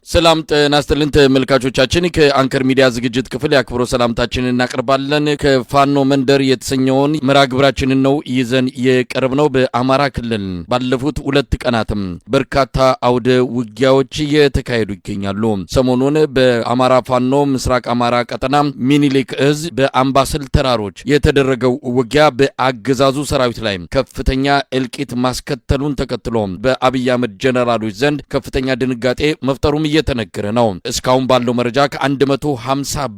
ሰላም ጤና ይስጥልን ተመልካቾቻችን፣ ከአንከር ሚዲያ ዝግጅት ክፍል የአክብሮት ሰላምታችንን እናቀርባለን። ከፋኖ መንደር የተሰኘውን መርሃ ግብራችንን ነው ይዘን የቀረብነው። በአማራ ክልል ባለፉት 2 ቀናትም በርካታ አውደ ውጊያዎች እየተካሄዱ ይገኛሉ። ሰሞኑን በአማራ ፋኖ ምስራቅ አማራ ቀጠና ሚኒሊክ እዝ በአምባሰል ተራሮች የተደረገው ውጊያ በአገዛዙ ሰራዊት ላይ ከፍተኛ እልቂት ማስከተሉን ተከትሎ በአብይ አህመድ ጀነራሎች ዘንድ ከፍተኛ ድንጋጤ መፍጠሩም እየተነገረ ነው። እስካሁን ባለው መረጃ ከ150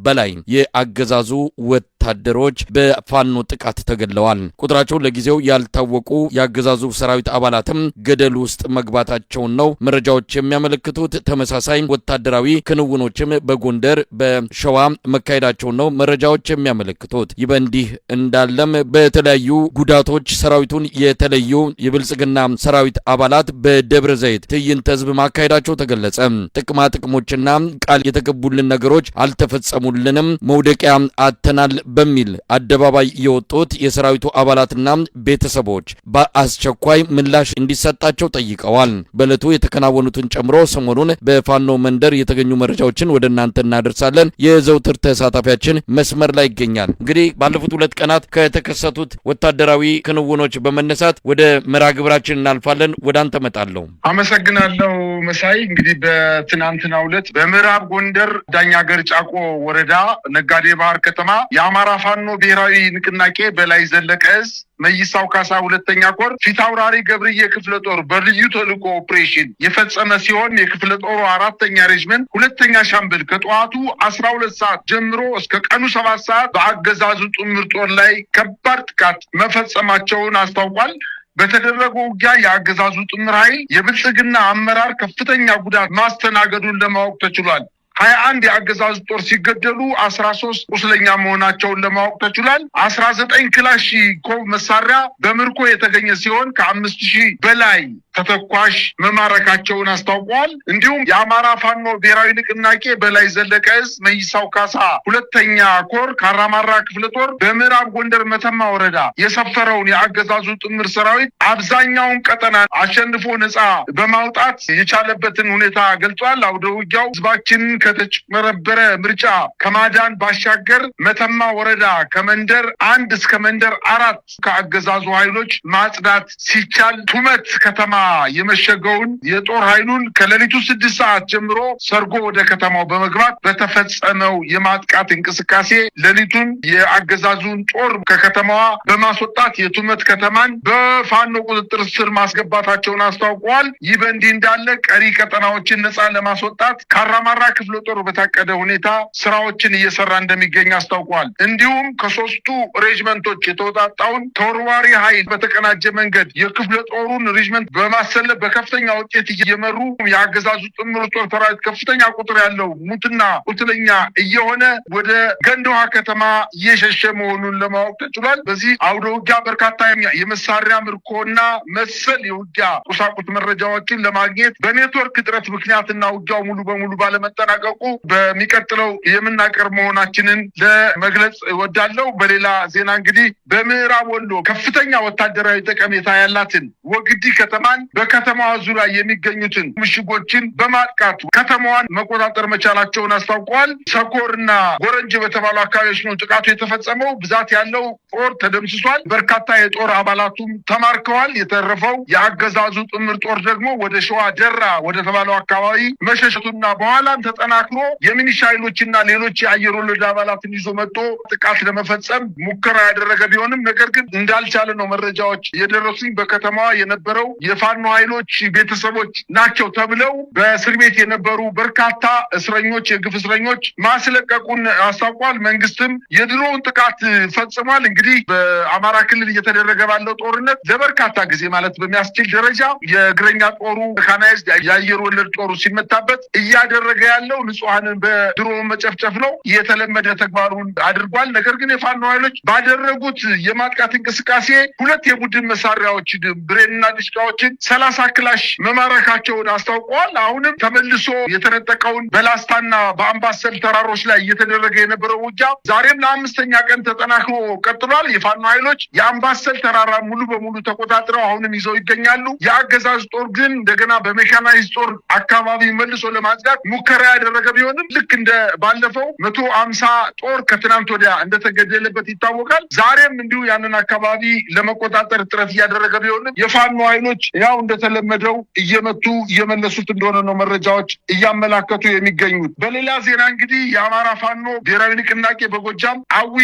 በላይ የአገዛዙ ወታደሮች በፋኖ ጥቃት ተገድለዋል። ቁጥራቸው ለጊዜው ያልታወቁ የአገዛዙ ሰራዊት አባላትም ገደል ውስጥ መግባታቸውን ነው መረጃዎች የሚያመለክቱት። ተመሳሳይ ወታደራዊ ክንውኖችም በጎንደር፣ በሸዋ መካሄዳቸውን ነው መረጃዎች የሚያመለክቱት። ይህ በእንዲህ እንዳለም በተለያዩ ጉዳቶች ሰራዊቱን የተለዩ የብልጽግና ሰራዊት አባላት በደብረ ዘይት ትዕይንተ ህዝብ ማካሄዳቸው ተገለጸ። ጥቅማ ጥቅሞችና ቃል የተገቡልን ነገሮች አልተፈጸሙልንም፣ መውደቂያ አጥተናል በሚል አደባባይ የወጡት የሰራዊቱ አባላትና ቤተሰቦች በአስቸኳይ ምላሽ እንዲሰጣቸው ጠይቀዋል። በዕለቱ የተከናወኑትን ጨምሮ ሰሞኑን በፋኖ መንደር የተገኙ መረጃዎችን ወደ እናንተ እናደርሳለን። የዘውትር ተሳታፊያችን መስመር ላይ ይገኛል። እንግዲህ ባለፉት 2 ቀናት ከተከሰቱት ወታደራዊ ክንውኖች በመነሳት ወደ መርሃ ግብራችን እናልፋለን። ወደ አንተ እመጣለሁ። አመሰግናለሁ መሳይ። እንግዲህ በትናንትናው ዕለት በምዕራብ ጎንደር ዳኛገር ጫቆ ወረዳ ነጋዴ ባህር ከተማ የአማራ ፋኖ ብሔራዊ ንቅናቄ በላይ ዘለቀ እዝ መይሳው ካሳ 2ኛ ኮር ፊት አውራሪ ገብርዬ ክፍለ ጦር በልዩ ተልዕኮ ኦፕሬሽን የፈጸመ ሲሆን የክፍለ ጦሩ 4ኛ ሬጅመንት 2ኛ ሻምበል ከጠዋቱ 12 ሰዓት ጀምሮ እስከ ቀኑ 7 ሰዓት በአገዛዙ ጥምር ጦር ላይ ከባድ ጥቃት መፈጸማቸውን አስታውቋል። በተደረገው ውጊያ የአገዛዙ ጥምር ኃይል የብልጽግና አመራር ከፍተኛ ጉዳት ማስተናገዱን ለማወቅ ተችሏል። 21 የአገዛዙ ጦር ሲገደሉ 13 ቁስለኛ መሆናቸውን ለማወቅ ተችሏል። 19 ክላሽንኮቭ መሳሪያ በምርኮ የተገኘ ሲሆን ከ5000 በላይ ተተኳሽ መማረካቸውን አስታውቀዋል። እንዲሁም የአማራ ፋኖ ብሔራዊ ንቅናቄ በላይ ዘለቀ እዝ መይሳው ካሳ 2ኛ ኮር ካራማራ ክፍለ ጦር በምዕራብ ጎንደር መተማ ወረዳ የሰፈረውን የአገዛዙ ጥምር ሰራዊት አብዛኛውን ቀጠና አሸንፎ ነፃ በማውጣት የቻለበትን ሁኔታ ገልጿል። አውደ ውጊያው ህዝባችንን ከተጭበረበረ ምርጫ ከማዳን ባሻገር መተማ ወረዳ ከመንደር 1 እስከ መንደር 4 ከአገዛዙ ኃይሎች ማጽዳት ሲቻል ቱመት ከተማ የመሸገውን የጦር ኃይሉን ከሌሊቱ 6 ሰዓት ጀምሮ ሰርጎ ወደ ከተማው በመግባት በተፈጸመው የማጥቃት እንቅስቃሴ ሌሊቱን የአገዛዙን ጦር ከከተማዋ በማስወጣት የቱመት ከተማን በፋኖ ቁጥጥር ስር ማስገባታቸውን አስታውቀዋል። ይህ በእንዲህ እንዳለ ቀሪ ቀጠናዎችን ነፃ ለማስወጣት ካራማራ ክፍለ ጦር በታቀደ ሁኔታ ስራዎችን እየሰራ እንደሚገኝ አስታውቀዋል። እንዲሁም ከ3ቱ ሬጅመንቶች የተወጣጣውን ተወርዋሪ ኃይል በተቀናጀ መንገድ የክፍለ ጦሩን ሬጅመንት በማሰለፍ በከፍተኛ ውጤት እየመሩ የአገዛዙ ጥምር ጦር ሰራዊት ከፍተኛ ቁጥር ያለው ሙትና ቁስለኛ እየሆነ ወደ ገንደውሃ ከተማ እየሸሸ መሆኑን ለማወቅ ተችሏል። በዚህ አውደ ውጊያ በርካታ የመሳሪያ ምርኮና መሰል የውጊያ ቁሳቁስ መረጃዎችን ለማግኘት በኔትወርክ እጥረት ምክንያትና ውጊያው ሙሉ በሙሉ ባለመጠናቀቁ በሚቀጥለው የምናቀርብ መሆናችንን ለመግለጽ እወዳለሁ። በሌላ ዜና እንግዲህ በምዕራብ ወሎ ከፍተኛ ወታደራዊ ጠቀሜታ ያላትን ወግዲ ከተማን በከተማዋ ዙሪያ የሚገኙትን ምሽጎችን በማጥቃት ከተማዋን መቆጣጠር መቻላቸውን አስታውቀዋል። ሰኮርና ጎረንጅ በተባሉ አካባቢዎች ነው ጥቃቱ የተፈጸመው። ብዛት ያለው ጦር ተደምስሷል። በርካታ የጦር አባላቱም ተማርከዋል። የተረፈው የአገዛዙ ጥምር ጦር ደግሞ ወደ ሸዋ ደራ ወደ ተባለው አካባቢ መሸሸቱና በኋላም ተጠናክሮ የሚሊሻ ኃይሎችና ሌሎች የአየር ወለድ አባላትን ይዞ መጥቶ ጥቃት ለመፈጸም ሙከራ ያደረገ ቢሆንም ነገር ግን እንዳልቻለ ነው መረጃዎች የደረሱኝ። በከተማዋ የነበረው የፋኖ ኃይሎች ቤተሰቦች ናቸው ተብለው በእስር ቤት የነበሩ በርካታ እስረኞች የግፍ እስረኞች ማስለቀቁን አስታውቋል። መንግስትም የድሮውን ጥቃት ፈጽሟል። እንግዲህ በአማራ ክልል እየተደረገ ባለው ጦርነት ለበርካታ ጊዜ ማለት በሚያስችል ደረጃ የእግረኛ ጦሩ ሜካናይዝድ የአየር ወለድ ጦሩ ሲመታበት እያደረገ ያለው ንጹሐንን በድሮን መጨፍጨፍ ነው። የተለመደ ተግባሩን አድርጓል። ነገር ግን የፋኖ ኃይሎች ባደረጉት የማጥቃት እንቅስቃሴ 2 የቡድን መሳሪያዎች ብሬንና ዲሽቃዎችን 30 ክላሽ መማረካቸውን አስታውቀዋል። አሁንም ተመልሶ የተነጠቀውን በላስታና በአምባሰል ተራሮች ላይ እየተደረገ የነበረው ውጊያ ዛሬም ለአምስተኛ ቀን ተጠናክሮ ቀጥሏል። የፋኖ ኃይሎች የአምባሰል ተራራ ሙሉ በሙሉ ተቆጣጥረው አሁንም ይዘው ይገኛሉ። የአገዛዝ ጦር ግን እንደገና በሜካናይዝ ጦር አካባቢ መልሶ ለማጽዳት ሙከራ ያደረገ ቢሆንም ልክ እንደ ባለፈው 150 ጦር ከትናንት ወዲያ እንደተገደለበት ይታወቃል። ዛሬም እንዲሁ ያንን አካባቢ ለመቆጣጠር ጥረት እያደረገ ቢሆንም የፋኖ ኃይሎች ያው እንደተለመደው እየመቱ እየመለሱት እንደሆነ ነው መረጃዎች እያመላከቱ የሚገኙት። በሌላ ዜና እንግዲህ የአማራ ፋኖ ብሔራዊ ንቅናቄ በጎጃም አዊ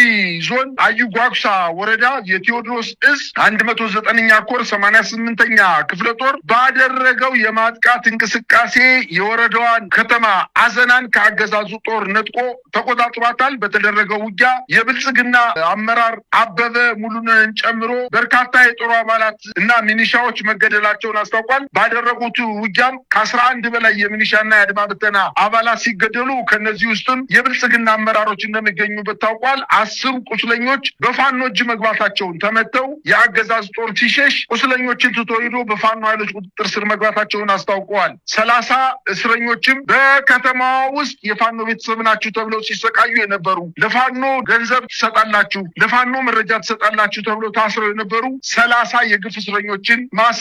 ዞን አዩ ጓጉሳ ወረዳ የቴዎድሮስ እዝ 109ኛ ኮር 88ኛ ክፍለ ጦር ባደረገው የማጥቃት እንቅስቃሴ የወረዳዋን ከተማ አዘናን ከአገዛዙ ጦር ነጥቆ ተቆጣጥሯታል። በተደረገው ውጊያ የብልጽግና አመራር አበበ ሙሉነህን ጨምሮ በርካታ የጦሩ አባላት እና ሚኒሻዎች መገደላቸውን አስታውቋል። ባደረጉት ውጊያም ከ11 በላይ የሚኒሻና የአድማ ብተና አባላት ሲገደሉ ከነዚህ ውስጥም የብልጽግና አመራሮች እንደሚገኙበት ታውቋል። 10 ቁስለኞች በፋኖ እጅ መግባታቸውን ተመተው የአገዛዝ ጦር ሲሸሽ ቁስለኞችን ትቶ ሄዶ በፋኖ ኃይሎች ቁጥጥር ስር መግባታቸውን አስታውቀዋል። 30 እስረኞችም በከተማዋ ውስጥ የፋኖ ቤተሰብ ናችሁ ተብለው ሲሰቃዩ የነበሩ፣ ለፋኖ ገንዘብ ትሰጣላችሁ፣ ለፋኖ መረጃ ትሰጣላችሁ ተብሎ ታስረው የነበሩ 30 የግፍ እስረኞችን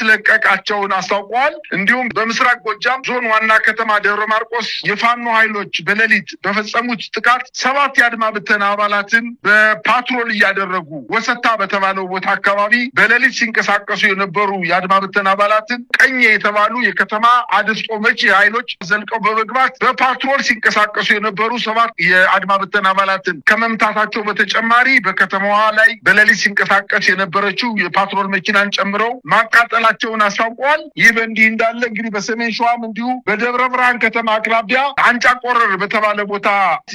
ማስለቀቃቸውን አስታውቀዋል። እንዲሁም በምስራቅ ጎጃም ዞን ዋና ከተማ ደብረ ማርቆስ የፋኖ ኃይሎች በሌሊት በፈጸሙት ጥቃት 7 የአድማ ብተና አባላትን በፓትሮል እያደረጉ ወሰታ በተባለው ቦታ አካባቢ በሌሊት ሲንቀሳቀሱ የነበሩ የአድማ ብተና አባላትን ቀኜ የተባሉ የከተማ አድፍጦ መቺ ኃይሎች ዘልቀው በመግባት በፓትሮል ሲንቀሳቀሱ የነበሩ 7 የአድማ ብተና አባላትን ከመምታታቸው በተጨማሪ በከተማዋ ላይ በሌሊት ሲንቀሳቀስ የነበረችው የፓትሮል መኪናን ጨምረው ማቃጠላቸውን አስታውቀዋል። ይህ በእንዲህ እንዳለ እንግዲህ በሰሜን ሸዋም እንዲሁ በደብረ ብርሃን ከተማ አቅራቢያ አንጫ ቆረር በተባለ ቦታ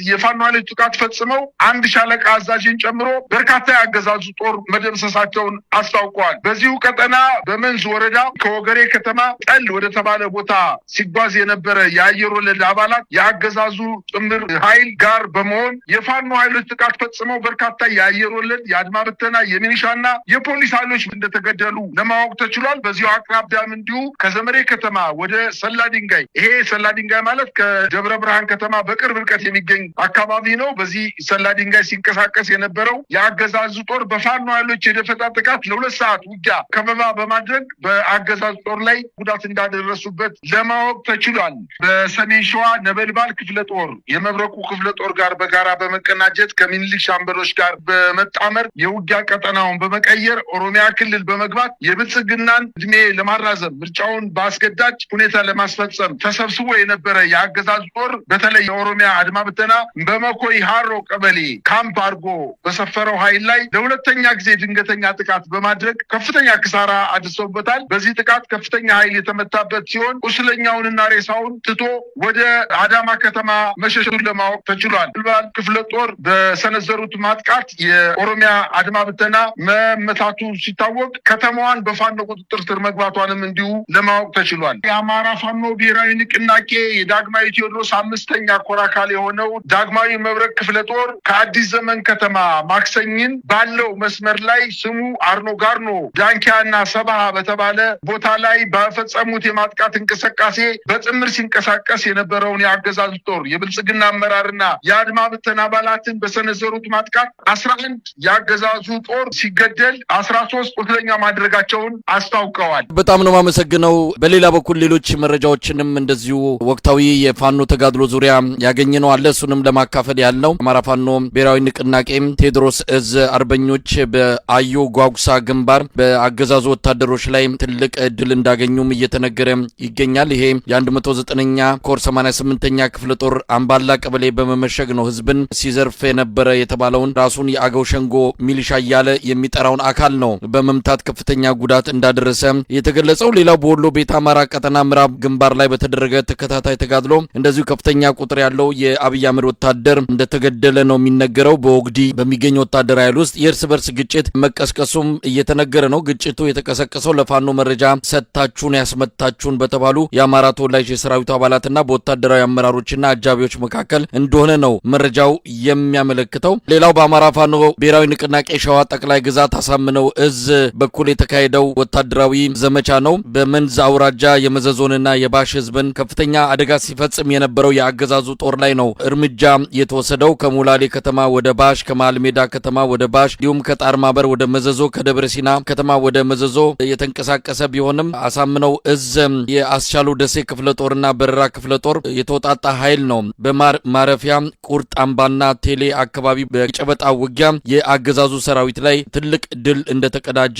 የፋኖ ኃይሎች ጥቃት ፈጽመው አንድ ሻለቃ አዛዥን ጨምሮ በርካታ የአገዛዙ ጦር መደምሰሳቸውን አስታውቀዋል። በዚሁ ቀጠና በመንዝ ወረዳ ከወገሬ ከተማ ጠል ወደ ተባለ ቦታ ሲጓዝ የነበረ የአየር ወለድ አባላት የአገዛዙ ጥምር ኃይል ጋር በመሆን የፋኖ ኃይሎች ጥቃት ፈጽመው በርካታ የአየር ወለድ፣ የአድማ ብተና፣ የሚሊሻና የፖሊስ ኃይሎች እንደተገደሉ ለማወቅ ተችሏል። በዚሁ አቅራቢያም እንዲሁ ከዘመሬ ከተማ ወደ ሰላ ድንጋይ፣ ይሄ ሰላ ድንጋይ ማለት ከደብረ ብርሃን ከተማ በቅርብ ርቀት የሚገኝ አካባቢ ነው። በዚህ ሰላ ድንጋይ ሲንቀሳቀስ የነበረው የአገዛዙ ጦር በፋኖ ኃይሎች የደፈጣ ጥቃት ለ2 ሰዓት ውጊያ ከበባ በማድረግ በአገዛዙ ጦር ላይ ጉዳት እንዳደረሱበት ለማወቅ ተችሏል። በሰሜን ሸዋ ነበልባል ክፍለ ጦር የመብረቁ ክፍለ ጦር ጋር በጋራ በመቀናጀት ከሚኒሊክ ሻምበሎች ጋር በመጣመር የውጊያ ቀጠናውን በመቀየር ኦሮሚያ ክልል በመግባት የብልጽግናን እድሜ ለማራዘም ምርጫውን በአስገዳጅ ሁኔታ ለማስፈጸም ተሰብስቦ የነበረ የአገዛዝ ጦር በተለይ የኦሮሚያ አድማ ብተና በመኮይ ሃሮ ቀበሌ ካምፕ አድርጎ በሰፈረው ኃይል ላይ ለሁለተኛ ጊዜ ድንገተኛ ጥቃት በማድረግ ከፍተኛ ኪሳራ አድርሰውበታል። በዚህ ጥቃት ከፍተኛ ኃይል የተመታበት ሲሆን ቁስለኛውንና ሬሳውን ትቶ ወደ አዳማ ከተማ መሸሹን ለማወቅ ተችሏል። ነበልባል ክፍለ ጦር በሰነዘሩት ማጥቃት የኦሮሚያ አድማ ብተና መመታቱ ሲታወቅ ከተማዋን በፋኖ ቁጥጥር ስር መግባቷንም እንዲሁ ለማወቅ ተችሏል። የአማራ ፋኖ ብሔራዊ ንቅናቄ የዳግማዊ ቴዎድሮስ 5ኛ ኮር አካል የሆነው ዳግማዊ መብረቅ ክፍለ ጦር ከአዲስ ዘመን ከተማ ማክሰኝን ባለው መስመር ላይ ስሙ አርኖ ጋርኖ ዳንኪያና ሰባሃ በተባለ ቦታ ላይ በፈጸሙት የማጥቃት እንቅስቃሴ በጥምር ሲንቀሳቀስ የነበረውን የአገዛዙ ጦር የብልጽግና አመራርና የአድማ ብተና አባላትን በሰነዘሩት ማጥቃት 11 የአገዛዙ ጦር ሲገደል 13 ቁስለኛ ማድረጋቸውን አስታውቀዋል። በጣም ነው የማመሰግነው። በሌላ በኩል ሌሎች መረጃዎችንም እንደዚሁ ወቅታዊ የፋኖ ተጋድሎ ዙሪያ ያገኘነው አለ። እሱንም ለማካፈል ያልነው አማራ ፋኖ ብሔራዊ ንቅናቄ ቴዎድሮስ እዝ አርበኞች በአዮ ጓጉሳ ግንባር በአገዛዙ ወታደሮች ላይ ትልቅ ድል እንዳገኙም እየተነገረ ይገኛል። ይሄ የ109ኛ ኮር 88ኛ ክፍለ ጦር አምባላ ቀበሌ በመመሸግ ነው ህዝብን ሲዘርፍ የነበረ የተባለውን ራሱን የአገው ሸንጎ ሚሊሻ እያለ የሚጠራውን አካል ነው በመምታት ከፍተኛ ጉዳት እንዳደረሰ የተገለጸው። ሌላው በወሎ ቤተ አማራ ቀጠና ምዕራብ ግንባር ላይ በተደረገ ተከታታይ ተጋድሎ እንደዚሁ ከፍተኛ ቁጥር ያለው የአብይ አህመድ ወታደር እንደተገደለ ነው የሚነገረው። በወግዲ በሚገኝ ወታደር ኃይል ውስጥ የእርስ በርስ ግጭት መቀስቀሱም እየተነገረ ነው። ግጭቱ የተቀሰቀሰው ለፋኖ መረጃ ሰጥታችሁን ያስመታችሁን በተባሉ የአማራ ተወላጅ የሰራዊቱ አባላትና በወታደራዊ አመራሮችና አጃቢዎች መካከል እንደሆነ ነው መረጃው የሚያመለክተው። ሌላው በአማራ ፋኖ ብሔራዊ ንቅናቄ ሸዋ ጠቅላይ ግዛት አሳምነው እዝ በኩል የተካሄደው ወታደራዊ ዘመቻ ዘመቻ ነው። በመንዝ አውራጃ የመዘዞንና የባሽ ህዝብን ከፍተኛ አደጋ ሲፈጽም የነበረው የአገዛዙ ጦር ላይ ነው እርምጃ የተወሰደው። ከሙላሌ ከተማ ወደ ባሽ፣ ከመሃል ሜዳ ከተማ ወደ ባሽ፣ እንዲሁም ከጣርማበር ወደ መዘዞ፣ ከደብረ ሲና ከተማ ወደ መዘዞ የተንቀሳቀሰ ቢሆንም አሳምነው እዝ የአስቻሉ ደሴ ክፍለ ጦርና በረራ ክፍለ ጦር የተወጣጣ ኃይል ነው በማር ማረፊያ ቁርጥ አምባና ቴሌ አካባቢ በጨበጣ ውጊያ የአገዛዙ ሰራዊት ላይ ትልቅ ድል እንደተቀዳጀ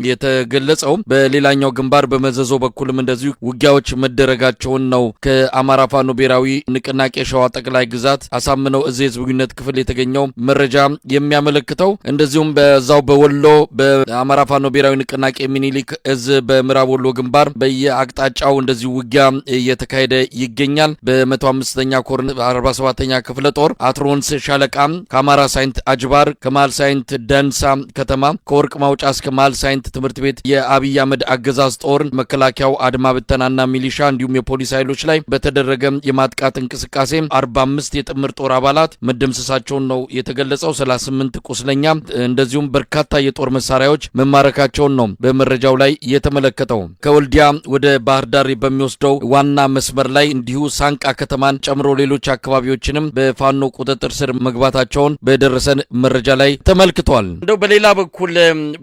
የተገለጸው። በሌላኛው ግንባር በመዘዞ በኩልም እንደዚሁ ውጊያዎች መደረጋቸውን ነው ከአማራ ፋኖ ብሔራዊ ንቅናቄ ሸዋ ጠቅላይ ግዛት አሳምነው እዝ የህዝብ ግንኙነት ክፍል የተገኘው መረጃ የሚያመለክተው። እንደዚሁም በዛው በወሎ በአማራ ፋኖ ብሔራዊ ንቅናቄ ሚኒሊክ እዝ በምዕራብ ወሎ ግንባር በየአቅጣጫው እንደዚሁ ውጊያ እየተካሄደ ይገኛል። በ105ኛ ኮር 47ኛ ክፍለ ጦር አትሮንስ ሻለቃ ከአማራ ሳይንት አጅባር፣ ከመሃል ሳይንት ደንሳ ከተማ፣ ከወርቅ ማውጫ እስከ መሃል ሳይንት ትምህርት ቤት የአብይ አህመድ አገዛዝ ጦር መከላከያው፣ አድማ ብተናና ሚሊሻ እንዲሁም የፖሊስ ኃይሎች ላይ በተደረገ የማጥቃት እንቅስቃሴ 45 የጥምር ጦር አባላት መደምሰሳቸውን ነው የተገለጸው። 38 ቁስለኛ እንደዚሁም በርካታ የጦር መሳሪያዎች መማረካቸውን ነው በመረጃው ላይ የተመለከተው። ከወልዲያ ወደ ባህር ዳር በሚወስደው ዋና መስመር ላይ እንዲሁ ሳንቃ ከተማን ጨምሮ ሌሎች አካባቢዎችንም በፋኖ ቁጥጥር ስር መግባታቸውን በደረሰን መረጃ ላይ ተመልክቷል። እንደው በሌላ በኩል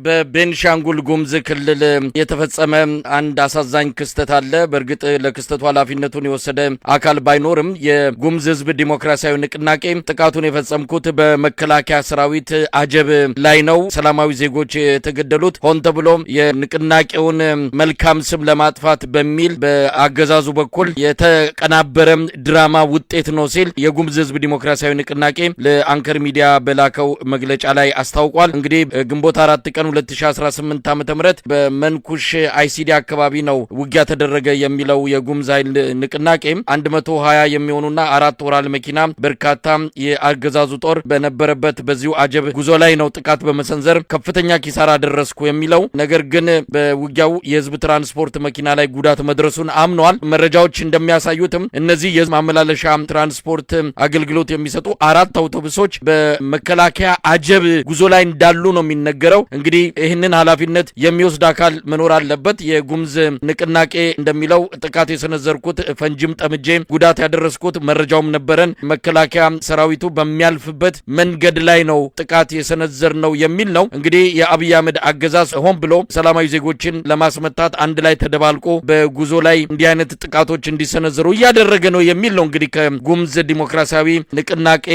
በቤንሻንጉል ጉሙዝ ክልል የተፈጸመ አንድ አሳዛኝ ክስተት አለ። በእርግጥ ለክስተቱ ኃላፊነቱን የወሰደ አካል ባይኖርም የጉሙዝ ሕዝብ ዲሞክራሲያዊ ንቅናቄ ጥቃቱን የፈጸምኩት በመከላከያ ሰራዊት አጀብ ላይ ነው፣ ሰላማዊ ዜጎች የተገደሉት ሆን ተብሎ የንቅናቄውን መልካም ስም ለማጥፋት በሚል በአገዛዙ በኩል የተቀናበረ ድራማ ውጤት ነው ሲል የጉሙዝ ሕዝብ ዲሞክራሲያዊ ንቅናቄ ለአንከር ሚዲያ በላከው መግለጫ ላይ አስታውቋል። እንግዲህ ግንቦት 4 ቀን 2018 ዓ.ም በመንኩሽ አይሲዲ አካባቢ ነው ውጊያ ተደረገ የሚለው የጉሙዝ ኃይል ንቅናቄ 120 የሚሆኑና 4 ኦራል መኪና በርካታ የአገዛዙ ጦር በነበረበት በዚሁ አጀብ ጉዞ ላይ ነው ጥቃት በመሰንዘር ከፍተኛ ኪሳራ ደረስኩ የሚለው። ነገር ግን በውጊያው የህዝብ ትራንስፖርት መኪና ላይ ጉዳት መድረሱን አምኗል። መረጃዎች እንደሚያሳዩትም እነዚህ የህዝብ ማመላለሻ ትራንስፖርት አገልግሎት የሚሰጡ 4 አውቶቡሶች በመከላከያ አጀብ ጉዞ ላይ እንዳሉ ነው የሚነገረው። እንግዲህ ይህንን ኃላፊነት የሚወስድ አካል መኖር አለበት። የጉሙዝ ንቅናቄ እንደሚለው ጥቃት የሰነዘርኩት ፈንጂም ጠምጄ ጉዳት ያደረስኩት መረጃውም ነበረን፣ መከላከያ ሰራዊቱ በሚያልፍበት መንገድ ላይ ነው ጥቃት የሰነዘር ነው የሚል ነው። እንግዲህ የአብይ አህመድ አገዛዝ ሆን ብሎ ሰላማዊ ዜጎችን ለማስመታት አንድ ላይ ተደባልቆ በጉዞ ላይ እንዲህ አይነት ጥቃቶች እንዲሰነዘሩ እያደረገ ነው የሚል ነው እንግዲህ ከጉሙዝ ዲሞክራሲያዊ ንቅናቄ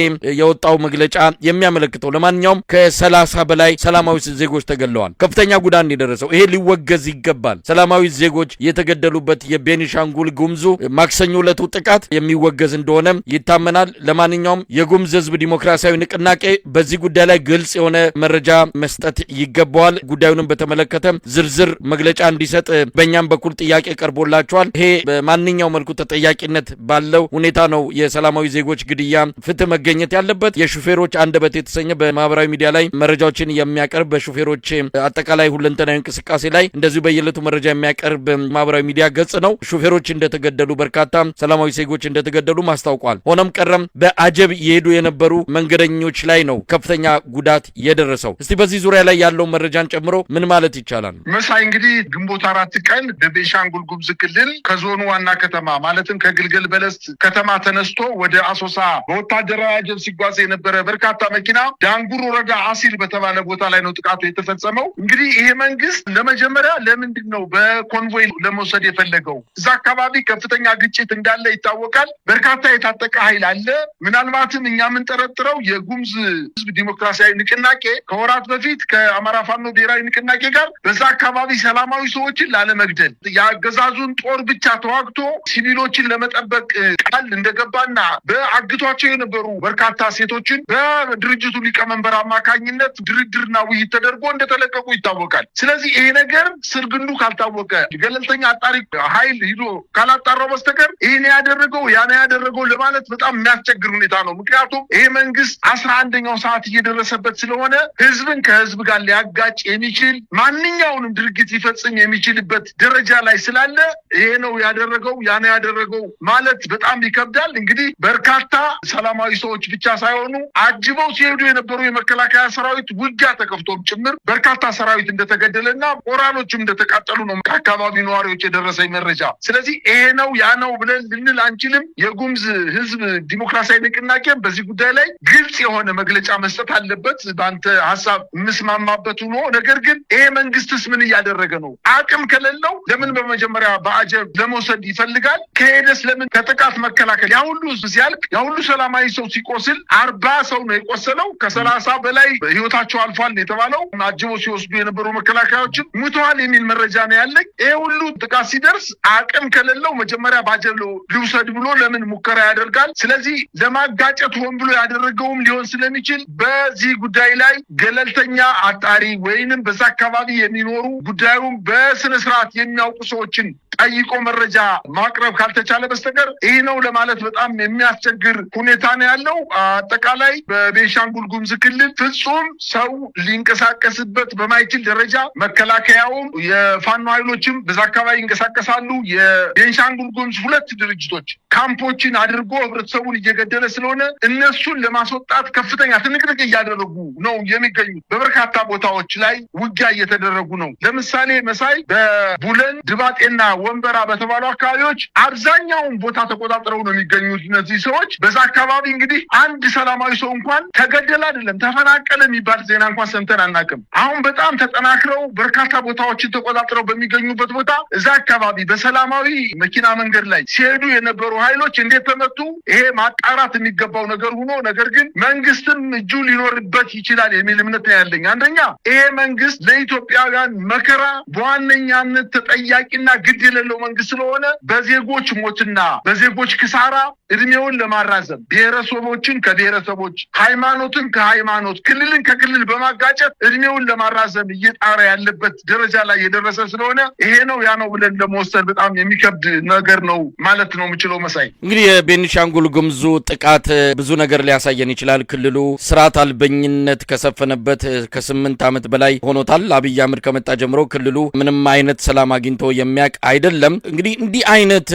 የወጣው መግለጫ የሚያመለክተው። ለማንኛውም ከ30 በላይ ሰላማዊ ዜጎች ተገለዋል። ከፍተኛ ጉዳት የደረሰው ይሄ ሊወገዝ ይገባል። ሰላማዊ ዜጎች የተገደሉበት የቤኒሻንጉል ጉሙዙ ማክሰኞ ዕለቱ ጥቃት የሚወገዝ እንደሆነ ይታመናል። ለማንኛውም የጉሙዝ ሕዝብ ዲሞክራሲያዊ ንቅናቄ በዚህ ጉዳይ ላይ ግልጽ የሆነ መረጃ መስጠት ይገባዋል። ጉዳዩንም በተመለከተ ዝርዝር መግለጫ እንዲሰጥ በእኛም በኩል ጥያቄ ቀርቦላቸዋል። ይሄ በማንኛው መልኩ ተጠያቂነት ባለው ሁኔታ ነው የሰላማዊ ዜጎች ግድያ ፍትህ መገኘት ያለበት። የሹፌሮች አንደበት የተሰኘ በማህበራዊ ሚዲያ ላይ መረጃዎችን የሚያቀርብ፣ በሹፌሮች አጠቃላይ ሁለንተናዊ እንቅስቃሴ ላይ እንደዚሁ በየዕለቱ መረጃ የሚያቀርብ ማህበራዊ ሚዲያ ገጽ ነው። ሹፌሮች እንደተገደሉ፣ በርካታ ሰላማዊ ዜጎች እንደተገደሉ ማስታውቋል። ሆኖም ቀረም በአጀብ የሄዱ የነበሩ መንገደኞች ላይ ነው ከፍተኛ ጉዳት የደረሰው። እስቲ በዚህ ዙሪያ ላይ ያለው መረጃን ጨምሮ ምን ማለት ይቻላል? መሳይ፣ እንግዲህ ግንቦት 4 ቀን በቤንሻንጉል ጉሙዝ ክልል ከዞኑ ዋና ከተማ ማለትም ከግልገል በለስ ከተማ ተነስቶ ወደ አሶሳ በወታደራዊ አጀብ ሲጓዝ የነበረ በርካታ መኪና ዳንጉር ወረዳ አሲር በተባለ ቦታ ላይ ነው ጥቃቱ የተፈጸመው። እንግዲህ ይሄ መንግስት ለመጀመሪያ ለምንድን ነው በኮንቮይ ለመውሰድ የፈለገው? እዛ አካባቢ ከፍተኛ ግጭት እንዳለ ይታወቃል። በርካታ የታጠቀ ኃይል አለ። ምናልባትም እኛ የምንጠረጥረው የጉሙዝ ህዝብ ዲሞክራሲያዊ ንቅናቄ ከወራት በፊት ከአማራ ፋኖ ብሔራዊ ንቅናቄ ጋር በዛ አካባቢ ሰላማዊ ሰዎችን ላለመግደል የአገዛዙን ጦር ብቻ ተዋግቶ ሲቪሎችን ለመጠበቅ ቃል እንደገባና በአግቷቸው የነበሩ በርካታ ሴቶችን በድርጅቱ ሊቀመንበር አማካኝነት ድርድርና ውይይት ተደርጎ እንደተለቀቁ ይታወቃል። ስለዚህ ይሄ ነገር ስር ግንዱ ካልታወቀ፣ ገለልተኛ አጣሪ ኃይል ሂዶ ካላጣራው በስተቀር ይሄን ያደረገው ያን ያደረገው ለማለት በጣም የሚያስቸግር ሁኔታ ነው። ምክንያቱም ይሄ መንግስት 11ኛው ሰዓት እየደረሰበት ስለሆነ ህዝብን ከህዝብ ጋር ሊያጋጭ የሚችል ማንኛውንም ድርጊት ሊፈጽም የሚችልበት ደረጃ ላይ ስላለ ይሄ ነው ያደረገው ያን ያደረገው ማለት በጣም ይከብዳል። እንግዲህ በርካታ ሰላማዊ ሰዎች ብቻ ሳይሆኑ አጅበው ሲሄዱ የነበሩ የመከላከያ ሰራዊት ውጊያ ተከፍቶም ጭምር በርካታ ሰራዊት እንደተገደለና ኦራሎችም እንደተማረኩ እንደተቃጠሉ ነው ከአካባቢው ነዋሪዎች የደረሰኝ መረጃ። ስለዚህ ይሄ ነው ያ ነው ብለን ልንል አንችልም። የጉሙዝ ህዝብ ዲሞክራሲያዊ ንቅናቄ በዚህ ጉዳይ ላይ ግልጽ የሆነ መግለጫ መስጠት አለበት። በአንተ ሀሳብ የምስማማበት ሆኖ ነገር ግን ይሄ መንግስትስ ምን እያደረገ ነው? አቅም ከሌለው ለምን በመጀመሪያ በአጀብ ለመውሰድ ይፈልጋል? ከሄደስ ለምን ከጥቃት መከላከል? ያ ሁሉ ሲያልቅ፣ ያ ሁሉ ሰላማዊ ሰው ሲቆስል፣ 40 ሰው ነው የቆሰለው፣ ከ30 በላይ ህይወታቸው አልፏል የተባለው፣ አጅበው ሲወስዱ የነበሩ መከላከያዎችም ሙተዋል የሚል መረጃ ነው ያለኝ። ይሄ ሁሉ ጥቃት ሲደርስ አቅም ከሌለው መጀመሪያ ባጀብ ልውሰድ ብሎ ለምን ሙከራ ያደርጋል? ስለዚህ ለማጋጨት ሆን ብሎ ያደረገውም ሊሆን ስለሚችል በዚህ ጉዳይ ላይ ገለልተኛ አጣሪ ወይንም በዛ አካባቢ የሚኖሩ ጉዳዩን በስነ ስርዓት የሚያውቁ ሰዎችን ጠይቆ መረጃ ማቅረብ ካልተቻለ በስተቀር ይህ ነው ለማለት በጣም የሚያስቸግር ሁኔታ ነው ያለው። አጠቃላይ በቤንሻንጉል ጉሙዝ ክልል ፍጹም ሰው ሊንቀሳቀስበት በማይችል ደረጃ መከላከያውም የፋኖ ኃይሎችም በዛ አካባቢ ይንቀሳቀሳሉ። የቤንሻንጉል ጉሙዝ ሁለት ድርጅቶች ካምፖችን አድርጎ ህብረተሰቡን እየገደለ ስለሆነ እነሱን ለማስወጣት ከፍተኛ ትንቅንቅ እያደረጉ ነው የሚገኙት። በበርካታ ቦታዎች ላይ ውጊያ እየተደረጉ ነው። ለምሳሌ መሳይ፣ በቡለን፣ ድባጤና ወንበራ በተባሉ አካባቢዎች አብዛኛውን ቦታ ተቆጣጥረው ነው የሚገኙት እነዚህ ሰዎች። በዛ አካባቢ እንግዲህ አንድ ሰላማዊ ሰው እንኳን ተገደለ አይደለም ተፈናቀለ የሚባል ዜና እንኳን ሰምተን አናውቅም። አሁን በጣም ተጠናክረው በርካታ ቦታዎችን ተቆጣጥረው በሚገኙበት ቦታ እዛ አካባቢ በሰላማዊ መኪና መንገድ ላይ ሲሄዱ የነበሩ ኃይሎች እንዴት ተመቱ? ይሄ ማጣራት የሚገባው ነገር ሆኖ ነገር ግን መንግስትም እጁ ሊኖርበት ይችላል የሚል እምነት ነው ያለኝ። አንደኛ ይሄ መንግስት ለኢትዮጵያውያን መከራ በዋነኛነት ተጠያቂና ግድ የሌለው መንግስት ስለሆነ በዜጎች ሞትና በዜጎች ክሳራ እድሜውን ለማራዘም ብሔረሰቦችን ከብሔረሰቦች፣ ሃይማኖትን ከሃይማኖት፣ ክልልን ከክልል በማጋጨት እድሜውን ለማራዘም እየጣረ ያለበት ደረጃ ላይ የደረሰ ስለሆነ ይሄ ነው ያ ነው ብለን ለመወሰን በጣም የሚከብድ ነገር ነው ማለት ነው የምችለው መሳይ። እንግዲህ የቤኒሻንጉል ጉሙዙ ጥቃት ብዙ ነገር ሊያሳየን ይችላል። ክልሉ ስርዓት አልበኝነት ከሰፈነበት ከ8 ዓመት በላይ ሆኖታል። አብይ አህመድ ከመጣ ጀምሮ ክልሉ ምንም አይነት ሰላም አግኝቶ የሚያውቅ አይደለም። እንግዲህ እንዲህ አይነት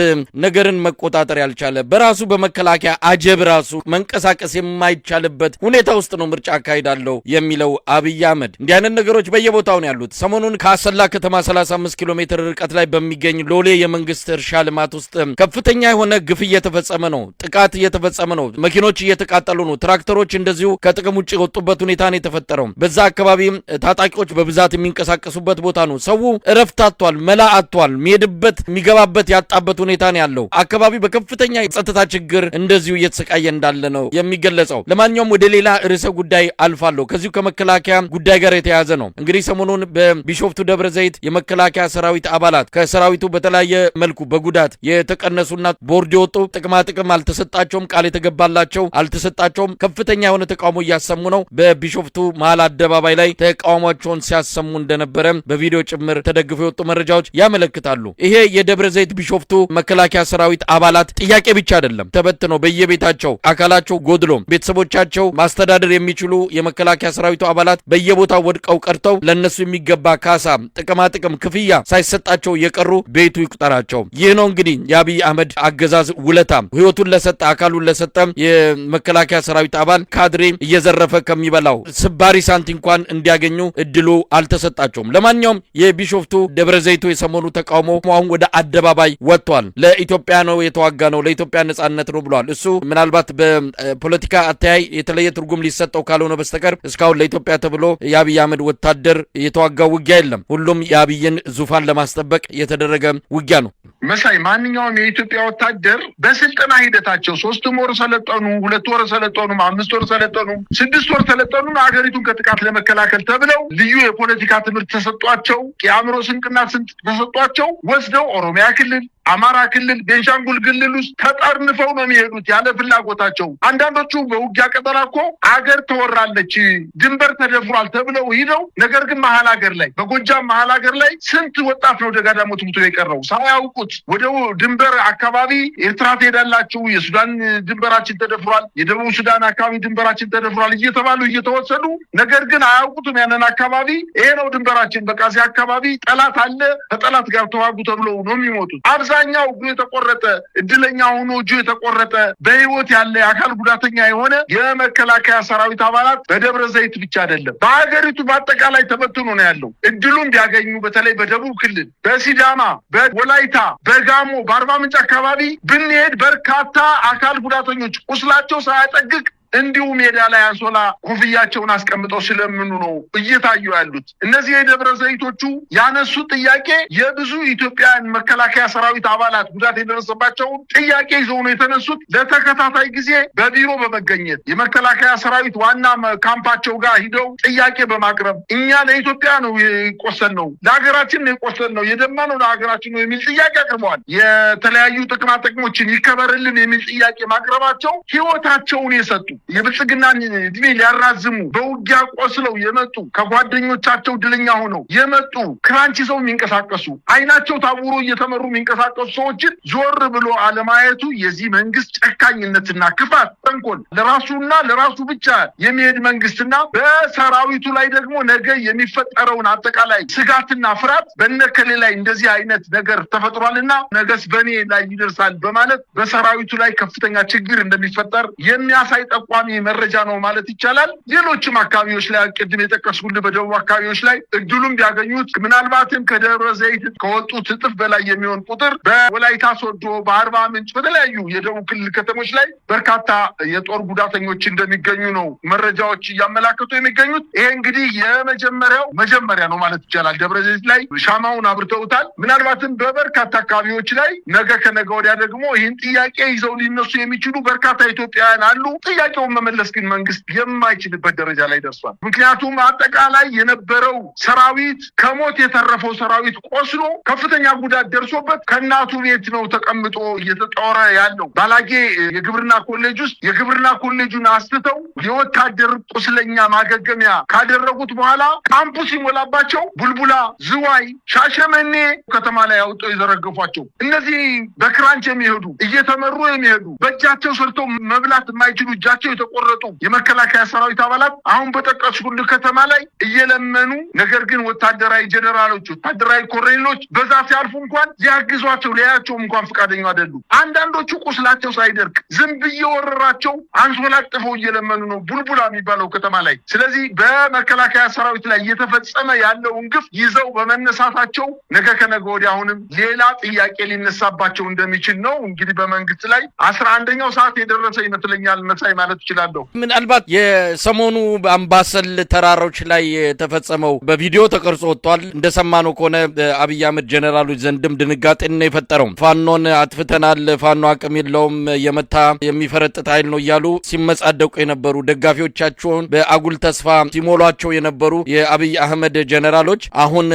ነገርን መቆጣጠር ያልቻለ፣ በራሱ በመከላከያ አጀብ ራሱ መንቀሳቀስ የማይቻልበት ሁኔታ ውስጥ ነው ምርጫ አካሂዳለሁ የሚለው አብይ አህመድ። እንዲህ አይነት ነገሮች በየቦታው ነው ያሉት። ሰሞኑን ከአሰላ ከተማ 35 ኪሎ ሜትር ርቀት ላይ በሚገኝ ሎሌ የመንግስት እርሻ ልማት ውስጥ ከፍተኛ የሆነ ግፍ እየተፈጸመ ነው። ጥቃት እየተፈጸመ ነው። መኪኖች እየተቃጠሉ ነው። ትራክተሮች እንደዚሁ ከጥቅም ውጭ የወጡበት ሁኔታ ነው የተፈጠረው። በዛ አካባቢ ታጣቂዎች በብዛት የሚንቀሳቀሱበት ቦታ ነው። ሰው እረፍት አጥቷል፣ መላ አጥቷል። የሚሄድበት የሚገባበት ያጣበት ሁኔታ ነው ያለው። አካባቢ በከፍተኛ የጸጥታ ችግር እንደዚሁ እየተሰቃየ እንዳለ ነው የሚገለጸው። ለማንኛውም ወደ ሌላ ርዕሰ ጉዳይ አልፋለሁ። ከዚሁ ከመከላከያ ጉዳይ ጋር የተያያዘ ነው። እንግዲህ ሰሞኑን በቢሾፍቱ ደብረ ዘይት የመከላከያ ሰራዊት አባላት ከሰራዊቱ በተለያየ መልኩ በጉዳት የተቀነሱና ቦርድ የወጡ፣ ጥቅማ ጥቅም አልተሰጣቸውም፣ ቃል የተገባላቸው አልተሰጣቸውም። ከፍተኛ የሆነ ተቃውሞ እያሰሙ ነው። በቢሾፍቱ መሀል አደባባይ ላይ ተቃውሟቸውን ሲያሰሙ እንደነበረ በቪዲዮ ጭምር ተደግፈው የወጡ መረጃዎች ያመለክታሉ። ይሄ የደብረ ዘይት ቢሾፍቱ መከላከያ ሰራዊት አባላት ጥያቄ ብቻ አይደለም። ተበትነው በየቤታቸው አካላቸው ጎድሎ ቤተሰቦቻቸው ማስተዳደር የሚችሉ የመከላከያ ሰራዊቱ አባላት በየቦታው ወድቀው ቀርተው ለነሱ የሚገባ ካሳ፣ ጥቅማ ጥቅም፣ ክፍያ ሳይሰጣቸው የቀሩ ቤቱ ይቁጠራቸው። ይህ ነው እንግዲህ የአብይ አህመድ አገዛዝ ውለታ። ህይወቱን ለሰጠ፣ አካሉን ለሰጠ የመከላከያ ሰራዊት አባል ካድሬ እየዘረፈ ከሚበላው ስባሪ ሳንቲ እንኳን እንዲያገኙ እድሉ አልተሰጣቸውም። ለማንኛውም የቢሾፍቱ ደብረ ዘይቱ የሰሞኑ ተቃውሞ አሁን ወደ አደባባይ ወጥቷል። ለኢትዮጵያ ነው የተዋጋ ነው፣ ለኢትዮጵያ ነጻነት ነው ብሏል። እሱ ምናልባት በፖለቲካ አተያይ የተለየ ትርጉም ሊሰጠው ካልሆነ በስተቀር እስካሁን ለኢትዮጵያ ተብሎ የአብይ አህመድ ወታደር የተዋጋው ውጊያ የለም። ሁሉም የአብይን ዙፋን ለማስጠበቅ የተደረገ ውጊያ ነው። መሳይ፣ ማንኛውም የኢትዮጵያ ወታደር በስልጠና ሂደታቸው 3 ወር ሰለጠኑ፣ 2 ወር ሰለጠኑ፣ 5 ወር ሰለጠኑ፣ 6 ወር ሰለጠኑ፣ ሀገሪቱን ከጥቃት ለመከላከል ተብለው ልዩ የፖለቲካ ትምህርት ተሰጧቸው፣ የአእምሮ ስንቅና ስንቅ ተሰጧቸው ወስደው ኦሮሚያ ክልል፣ አማራ ክልል፣ ቤንሻንጉል ክልል ውስጥ ተጠርንፈው ነው የሚሄዱት ያለ ፍላጎታቸው። አንዳንዶቹ በውጊያ ቀጠና እኮ አገር ተወራለች፣ ድንበር ተደፍሯል ተብለው ሂደው ነገር ግን መሀል ሀገር ላይ፣ በጎጃም መሀል ሀገር ላይ ስንት ወጣት ነው ደጋዳሞት ሙቶ የቀረው? ሳያውቁት ወደ ድንበር አካባቢ ኤርትራ ትሄዳላችሁ፣ የሱዳን ድንበራችን ተደፍሯል፣ የደቡብ ሱዳን አካባቢ ድንበራችን ተደፍሯል እየተባሉ እየተወሰዱ ነገር ግን አያውቁትም ያንን አካባቢ። ይሄ ነው ድንበራችን፣ በቃ እዚህ አካባቢ ጠላት አለ፣ ከጠላት ጋር ተዋጉ ተብለው ነው የሚሞቱት። አብዛኛው እግሩ የተቆረጠ፣ እድለኛ ሆኖ እጁ የተቆረጠ በህይወት ያለ የአካል ጉዳተኛ የሆነ የመከላከያ ሰራዊት አባላት በደብረ ዘይት ብቻ አይደለም፣ በሀገሪቱ በአጠቃላይ ተበትኖ ነው ያለው። እድሉን ቢያገኙ በተለይ በደቡብ ክልል፣ በሲዳማ፣ በወላይታ፣ በጋሞ፣ በአርባ ምንጭ አካባቢ ብንሄድ በርካታ አካል ጉዳተኞች ቁስላቸው ሳያጠግቅ እንዲሁ ሜዳ ላይ አንሶላ ኮፍያቸውን አስቀምጠው ስለምኑ ነው እየታዩ ያሉት። እነዚህ የደብረ ዘይቶቹ ያነሱት ጥያቄ የብዙ ኢትዮጵያን መከላከያ ሰራዊት አባላት ጉዳት የደረሰባቸውን ጥያቄ ይዘው ነው የተነሱት። ለተከታታይ ጊዜ በቢሮ በመገኘት የመከላከያ ሰራዊት ዋና ካምፓቸው ጋር ሂደው ጥያቄ በማቅረብ እኛ ለኢትዮጵያ ነው የቆሰል ነው፣ ለሀገራችን ነው የቆሰል ነው፣ የደማ ነው ለሀገራችን ነው የሚል ጥያቄ አቅርበዋል። የተለያዩ ጥቅማ ጥቅሞችን ይከበርልን የሚል ጥያቄ ማቅረባቸው ህይወታቸውን የሰጡ፣ የብልጽግናን እድሜ ሊያራዝሙ በውጊያ ቆስለው የመጡ፣ ከጓደኞቻቸው ድለኛ ሆነው የመጡ፣ ክራንች ይዘው የሚንቀሳቀሱ፣ አይናቸው ታውሮ እየተመሩ የሚንቀሳቀሱ ሰዎችን ዞር ብሎ አለማየቱ የዚህ መንግስት ጨካኝነትና ክፋት፣ ተንኮል፣ ለራሱና ለራሱ ብቻ የሚሄድ መንግስትና በሰራዊቱ ላይ ደግሞ ነገ የሚፈጠረውን አጠቃላይ ስጋትና ፍርሃት በነከሌ ላይ እንደዚህ አይነት ነገር ተፈጥሯልና ነገስ በኔ ላይ ይደርሳል በማለት በሰራዊቱ ላይ ከፍተኛ ችግር እንደሚፈጠር የሚያሳይ ጠቋሚ መረጃ ነው ማለት ይቻላል። ሌሎችም አካባቢዎች ላይ፣ ቅድም የጠቀስኩልህ በደቡብ አካባቢዎች ላይ እድሉም ቢያገኙት ምናልባትም ከደብረ ዘይት ከወጡት እጥፍ በላይ የሚሆን ቁጥር በወላይታ ሶዶ፣ በአርባ ምንጭ፣ በተለያዩ የደቡብ ክልል ከተሞች ላይ በርካታ የጦር ጉዳተኞች እንደሚገኙ ነው መረጃዎች እያመላከቱ የሚገኙት። ይሄ እንግዲህ የመጀመሪያው መጀመሪያ ነው ማለት ይቻላል። ደብረ ዘይት ላይ ሻማውን አብርተውታል። ምናልባትም በበርካታ አካባቢዎች ላይ ነገ ከነገ ወዲያ ደግሞ ይህን ጥያቄ ይዘው ሊነሱ የሚችሉ በርካታ ኢትዮጵያውያን አሉ። ጥያቄውን መመለስ ግን መንግስት የማይችልበት ደረጃ ላይ ደርሷል። ምክንያቱም አጠቃላይ የነበረው ሰራዊት፣ ከሞት የተረፈው ሰራዊት ቆስሎ ከፍተኛ ጉዳት ደርሶበት ከእናቱ ቤት ነው ተቀምጦ እየተጦረ ያለው። ባላጌ የግብርና ኮሌጅ ውስጥ የግብርና ኮሌጁን አስትተው የወታደር ቁስለኛ ማገገሚያ ካደረጉት በኋላ ካምፑ ሲሞላባቸው ቡልቡላ፣ ዝዋይ፣ ሻሸመኔ ከተማ ላይ አውጥተው የዘረገፏቸው እነዚህ በክራንች የሚሄዱ፣ እየተመሩ የሚሄዱ፣ በእጃቸው ሰርተው መብላት የማይችሉ፣ እጃቸው የተቆረጡ የመከላከያ ሰራዊት አባላት አሁን በጠቀስኩልህ ከተማ ላይ እየለመኑ፣ ነገር ግን ወታደራዊ ጀነራሎች፣ ወታደራዊ ኮሎኔሎች በዛ ሲያልፉ እንኳን ሊያግዟቸው ሊያያቸውም እንኳን ፈቃደኛ አይደሉም። አንዳንዶቹ ቁስላቸው ሳይደርቅ ዝንብ እየወረራቸው አንሶላ ጥፈው እየለመኑ ነው ቡልቡላ የሚባለው ከተማ ላይ። ስለዚህ በመከላከያ ሰራዊት ላይ እየተፈጸመ ያለውን ግፍ ይዘው በመነሳታቸው ነገ ከነገ ወዲያ አሁንም ሌላ ጥያቄ ሊነሳባቸው እንደሚችል ነው እንግዲህ በመንግስት ላይ 11ኛው ሰዓት የደረሰ ይመስለኛል መሳይ ማለት እችላለሁ። ምናልባት የሰሞኑ በአምባሰል ተራሮች ላይ የተፈጸመው በቪዲዮ ተቀርጾ ወጥቷል። እንደሰማነው ከሆነ በአብይ አህመድ ጀነራሎች ዘንድም ድንጋጤን ነው የፈጠረው። ፋኖን አጥፍተናል፣ ፋኖ አቅም የለውም፣ የመታ የሚፈረጥጥ ኃይል ነው እያሉ ሲመጻደቁ የነበሩ፣ ደጋፊዎቻቸውን በአጉል ተስፋ ሲሞሏቸው የነበሩ የአብይ አህመድ ጀነራሎች አሁን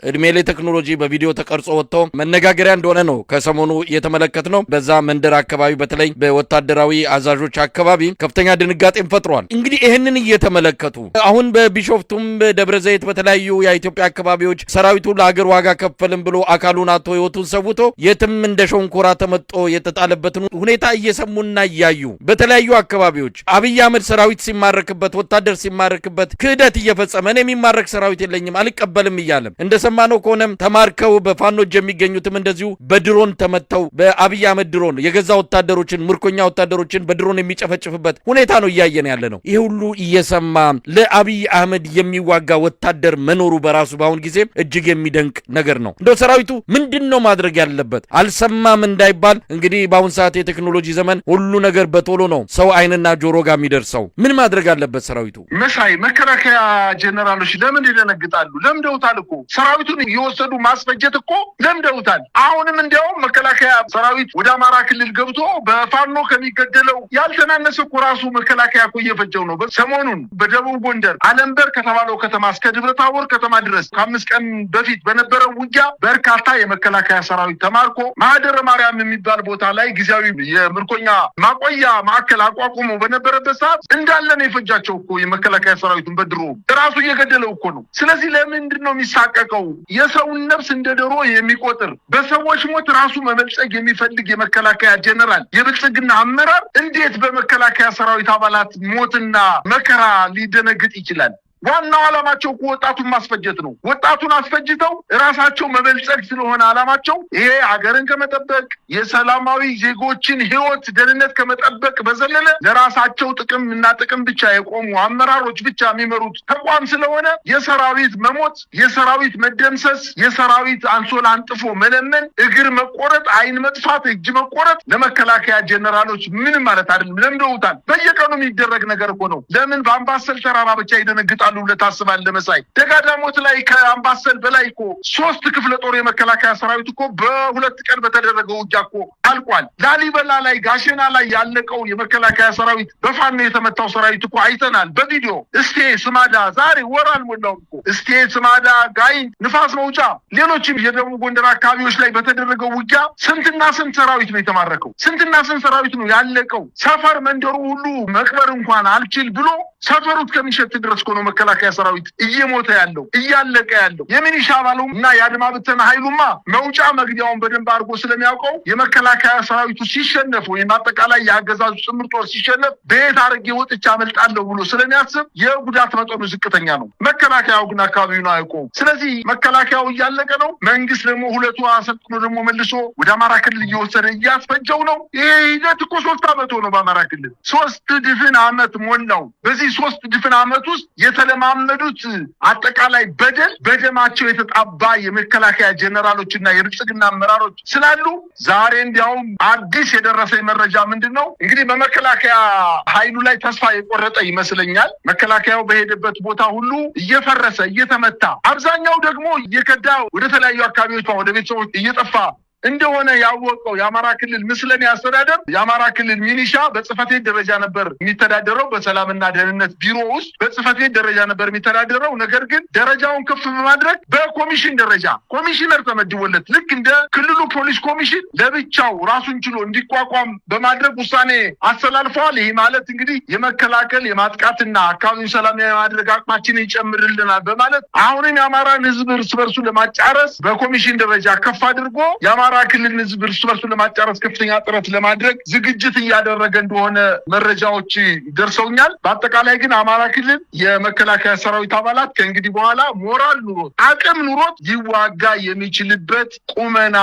እድሜ ለቴክኖሎጂ በቪዲዮ ተቀርጾ ወጥቶ መነጋገሪያ እንደሆነ ነው ከሰሞኑ የተመለከትነው። በዛ መንደር አካባቢ በተለይ በወታደራዊ አዛዦች አካባቢ ከፍተኛ ድንጋጤን ፈጥሯል። እንግዲህ ይህንን እየተመለከቱ አሁን በቢሾፍቱም፣ በደብረ ዘይት፣ በተለያዩ የኢትዮጵያ አካባቢዎች ሰራዊቱ ለሀገር ዋጋ ከፈልም ብሎ አካሉን አጥቶ ህይወቱን ሰውቶ የትም እንደ ሸንኮራ ተመጦ የተጣለበትን ሁኔታ እየሰሙና እያዩ፣ በተለያዩ አካባቢዎች አብይ አህመድ ሰራዊት ሲማረክበት፣ ወታደር ሲማረክበት ክህደት እየፈጸመ እኔ የሚማረክ ሰራዊት የለኝም፣ አልቀበልም እያለም፣ እንደሰማነው ከሆነም ተማርከው በፋኖ እጅ የሚገኙትም እንደዚሁ በድሮን ተመተው፣ በአብይ አህመድ ድሮን የገዛ ወታደሮችን፣ ምርኮኛ ወታደሮችን በድሮን የሚጨፈጭፍበት ሁኔታ ነው እያየን ያለ ነው። ይህ ሁሉ እየሰማ ለአብይ አህመድ የሚዋጋ ወታደር መኖሩ በራሱ በአሁን ጊዜ እጅግ የሚደንቅ ነገር ነው። እንደው ሰራዊቱ ምንድን ነው ማድረግ ያለበት? አልሰማም እንዳይባል እንግዲህ በአሁን ሰዓት የቴክኖሎጂ ዘመን ሁሉ ነገር በቶሎ ነው ሰው አይንና ጆሮ ጋር የሚደርሰው። ምን ማድረግ አለበት ሰራዊቱ? መሳይ፣ መከላከያ ጀነራሎች ለምን ይደነግጣሉ? ለምደውታል እኮ፣ ሰራዊቱን እየወሰዱ ማስፈጀት እኮ ለምደውታል። አሁንም እንዲያውም መከላከያ ሰራዊት ወደ አማራ ክልል ገብቶ በፋኖ ከሚገደለው ያልተናነሰ እኮ ራሱ መከላከያ እኮ እየፈጀው ነው። ሰሞኑን በደቡብ ጎንደር አለምበር ከተባለው ከተማ እስከ ደብረ ታቦር ከተማ ድረስ ከ5 ቀን በፊት በነበረው ውጊያ በርካታ የመከላከያ ሰራዊት ተማርኮ ማህደረ ማርያም የሚባል ቦታ ላይ ጊዜያዊ የምርኮኛ ማቆያ ማዕከል አቋቁሞ በነበረበት ሰዓት እንዳለ ነው የፈጃቸው እኮ የመከላከያ ሰራዊቱን፣ በድሮ ራሱ እየገደለው እኮ ነው። ስለዚህ ለምንድን ነው የሚሳቀቀው? የሰውን ነፍስ እንደ ዶሮ የሚቆጥር፣ በሰዎች ሞት ራሱ መበልጸግ የሚፈልግ የመከላከያ ጀነራል፣ የብልጽግና አመራር እንዴት በመከላከያ ሰራዊት አባላት ሞትና መከራ ሊደነግጥ ይችላል? ዋናው ዓላማቸው እኮ ወጣቱን ማስፈጀት ነው። ወጣቱን አስፈጅተው እራሳቸው መበልጸግ ስለሆነ ዓላማቸው ይሄ ሀገርን ከመጠበቅ የሰላማዊ ዜጎችን ሕይወት ደህንነት ከመጠበቅ በዘለለ ለራሳቸው ጥቅም እና ጥቅም ብቻ የቆሙ አመራሮች ብቻ የሚመሩት ተቋም ስለሆነ የሰራዊት መሞት፣ የሰራዊት መደምሰስ፣ የሰራዊት አንሶላ አንጥፎ መለመን፣ እግር መቆረጥ፣ አይን መጥፋት፣ እጅ መቆረጥ ለመከላከያ ጀነራሎች ምንም ማለት አይደለም። ለምደውታል። በየቀኑ የሚደረግ ነገር እኮ ነው። ለምን በአምባሰል ተራራ ብቻ ይደነግጣሉ ብለህ ታስባለህ መሳይ? ደጋዳሞት ላይ ከአምባሰል በላይ እኮ 3 ክፍለ ጦር የመከላከያ ሰራዊት እኮ በ2 ቀን በተደረገው ውጊያ እኮ አልቋል። ላሊበላ ላይ ጋሸና ላይ ያለቀው የመከላከያ ሰራዊት በፋኖ የተመታው ሰራዊት እኮ አይተናል በቪዲዮ። እስቴ ስማዳ ዛሬ ወር አልሞላውም እኮ እስቴ ስማዳ፣ ጋይንት፣ ንፋስ መውጫ፣ ሌሎችም የደቡብ ጎንደር አካባቢዎች ላይ በተደረገው ውጊያ ስንትና ስንት ሰራዊት ነው የተማረከው? ስንትና ስንት ሰራዊት ነው ያለቀው? ሰፈር መንደሩ ሁሉ መቅበር እንኳን አልችል ብሎ ሰፈሩ እስከሚሸት ድረስ እኮ ነው መከላከያ ሰራዊት እየሞተ ያለው እያለቀ ያለው። የሚሊሻ አባሉ እና የአድማ ብተና ኃይሉማ መውጫ መግቢያውን በደንብ አድርጎ ስለሚያውቀው የመከላከያ ሰራዊቱ ሲሸነፍ ወይም አጠቃላይ የአገዛዙ ጥምር ጦር ሲሸነፍ በየት አድርጌ ወጥቼ አመልጣለሁ ብሎ ስለሚያስብ የጉዳት መጠኑ ዝቅተኛ ነው። መከላከያው ግን አካባቢውን አያውቀውም። ስለዚህ መከላከያው እያለቀ ነው። መንግስት ደግሞ ሁለቱ አሰልጥኖ ደግሞ መልሶ ወደ አማራ ክልል እየወሰደ እያስፈጀው ነው። ይሄ ሂደት እኮ 3 ዓመት ሆነው በአማራ ክልል 3 ድፍን ዓመት ሞላው። በዚህ 3 ድፍን ዓመት ውስጥ የተለማመዱት አጠቃላይ በደል በደማቸው የተጣባ የመከላከያ ጀነራሎችና የብልጽግና አመራሮች ስላሉ ዛሬ እንዲያውም አዲስ የደረሰ መረጃ ምንድነው? እንግዲህ በመከላከያ ኃይሉ ላይ ተስፋ የቆረጠ ይመስለኛል። መከላከያው በሄደበት ቦታ ሁሉ እየፈረሰ እየተመታ፣ አብዛኛው ደግሞ እየከዳ ወደ ተለያዩ አካባቢዎች ወደ ቤተሰቦች እየጠፋ እንደሆነ ያወቀው የአማራ ክልል ምስለኔ አስተዳደር የአማራ ክልል ሚሊሻ በጽህፈት ቤት ደረጃ ነበር የሚተዳደረው። በሰላምና ደህንነት ቢሮ ውስጥ በጽህፈት ቤት ደረጃ ነበር የሚተዳደረው። ነገር ግን ደረጃውን ከፍ በማድረግ በኮሚሽን ደረጃ ኮሚሽነር ተመድቦለት ልክ እንደ ክልሉ ፖሊስ ኮሚሽን ለብቻው ራሱን ችሎ እንዲቋቋም በማድረግ ውሳኔ አስተላልፈዋል። ይህ ማለት እንግዲህ የመከላከል የማጥቃትና አካባቢውን ሰላም የማድረግ አቅማችንን ይጨምርልናል በማለት አሁንም የአማራን ህዝብ እርስ በርሱ ለማጫረስ በኮሚሽን ደረጃ ከፍ አድርጎ የአማራ ክልል ህዝብ እርስ በርሱ ለማጫረስ ከፍተኛ ጥረት ለማድረግ ዝግጅት እያደረገ እንደሆነ መረጃዎች ደርሰውኛል። በአጠቃላይ ግን አማራ ክልል የመከላከያ ሰራዊት አባላት ከእንግዲህ በኋላ ሞራል ኑሮት አቅም ኑሮት ሊዋጋ የሚችልበት ቁመና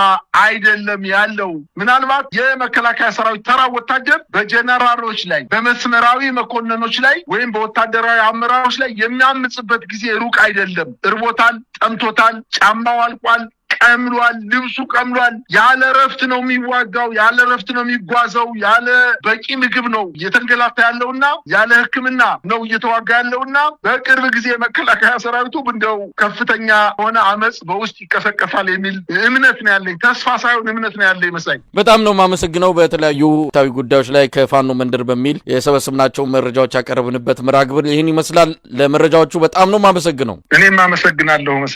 አይደለም ያለው። ምናልባት የመከላከያ ሰራዊት ተራ ወታደር በጀነራሎች ላይ በመስመራዊ መኮንኖች ላይ ወይም በወታደራዊ አመራሮች ላይ የሚያምጽበት ጊዜ ሩቅ አይደለም። እርቦታል፣ ጠምቶታል፣ ጫማው አልቋል፣ ቀምሏል፣ ልብሱ ቀምሏል። ያለ እረፍት ነው የሚዋጋው፣ ያለ እረፍት ነው የሚጓዘው፣ ያለ በቂ ምግብ ነው እየተንገላታ ያለውና ያለ ሕክምና ነው እየተዋጋ ያለውና በቅርብ ጊዜ መከላከያ ሰራዊቱ እንደው ከፍተኛ ሆነ አመጽ በውስጥ ይቀሰቀሳል የሚል እምነት ነው ያለኝ። ተስፋ ሳይሆን እምነት ነው ያለኝ መሳይ። በጣም ነው የማመሰግነው። በተለያዩ ወቅታዊ ጉዳዮች ላይ ከፋኖ መንደር በሚል የሰበሰብናቸው መረጃዎች ያቀረብንበት መርሃ ግብር ይህን ይመስላል። ለመረጃዎቹ በጣም ነው የማመሰግነው። እኔም አመሰግናለሁ መሳይ።